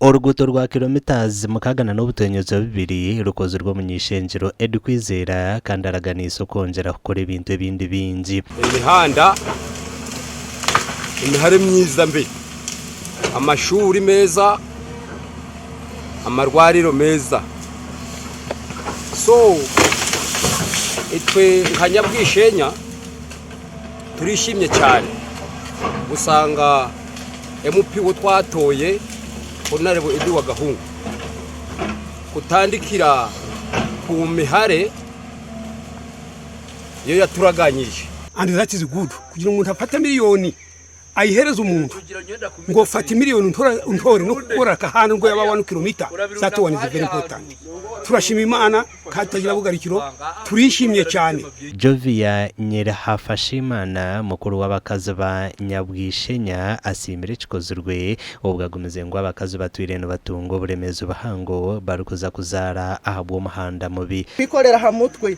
Oruguuto rwa kilometres 62 rukozirwe omuny'eishengyero Eddie Kwizera kandi araganiise okwongyera kukora ebintu ebindi bingi. Emihanda, emihare myiza mbi, amashuri meza, amarwariro meza. So itwe nka Nyabwishenya turishimye cyane gusanga MP wo twatoye Honorable Eddy Wagahungu kutandikira ku mihare iyo yaturaganyije. And that is good kugira ngu omuntu afate miriyoni ayihereze omuntu ngu fata miriyoni ontore n'okukora akahanda ngu yaba one kilomita that one is very important. Turashima Imana kandi tutagira bugarukiro turishimye cyane. Jovia Nyirihafashimana, mukuru w'abakazi ba Nyabwishenya asiimire ekikozirwe obwo agumize ngu abakazi batwire nibatunga oburemeezi buhango barikuza kuzaara ahabw'omuhanda mubi. Twikorera aha mutwe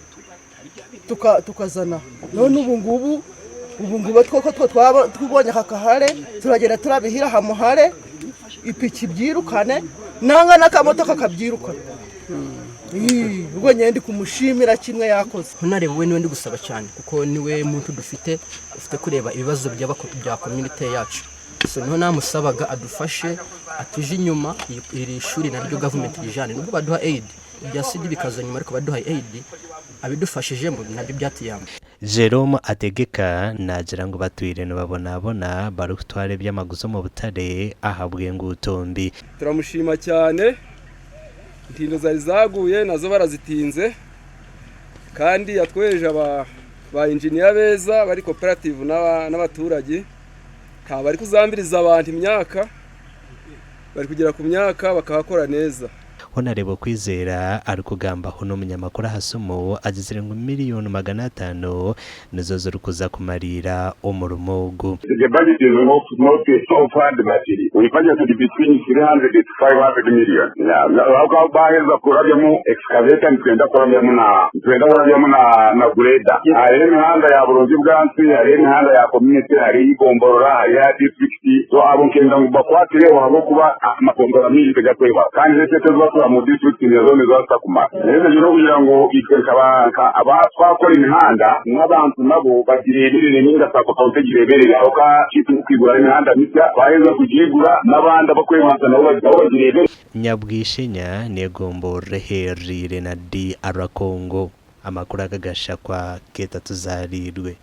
tukazana none ubu ngubu ubu ngubu two twaba tubonye aka kahare turagenda turabihira aha muhare ipiki byirukane nanga n'akamotoka kabyirukane. Ubwo nyine ndi kumushimira kimwe yakoze. Honarebo we niwe ndi gusaba cyane kuko niwe muntu dufite ufite kureba ibibazo bya community yacu, so niho namusabaga adufashe atuje inyuma iri shuri naryo government rijane, nubwo baduha aid ibya CD bikaza nyuma, ariko baduhaye aid abidufashijemo nabyo byatuyamba. Jerome Ategeka naagira ngu batwire nibabonabona barikutwara eby'amaguzi omu butare ahabw'enguuto mbi. Turamushima cyane, intindo zari zaguye nazo barazitinze kandi yatwohereje aba ba injiniya beza bari koperative n'abaturage, nta bari kuzambiriza abantu imyaka, bari kugera ku myaka bakahakora neza. Honarebo Kwizera arikugambaho n'omunyamakuru aha simu agizire ngu miriyoni 500 nizo zirikuza kumariira omurimo ogu. The budget is not not so far but we budgeted between 300 to 500 million. Yeah, aho baheza kurabyamu excavator nitwenda kurabyamu na nitwenda kurabyamu na na grader. Hariho emihanda ya burungi bwansi, hariho emihanda ya community, hariho igomborora, hariho ya district. So abo nkenda ngu bakwatireho ahabw'okuba amagombora mingi tigakwehwa kandi n'esente ezi bakura mu district nazo nizibaasa kumara. N'ekyo n'okugira ngu itwe nka aba twakora emihanda n'abantu nabo bagireeberere ninga sacco county egireeberere aho ka kwigura emihanda misya twaheza kugiigura n'abandi abakwemasa nabo bagireebere. Nyabwishenya n'egomborora ehereriire na DR Congo. Amakuru aga gashakwa Keeta Tuzaariirwe.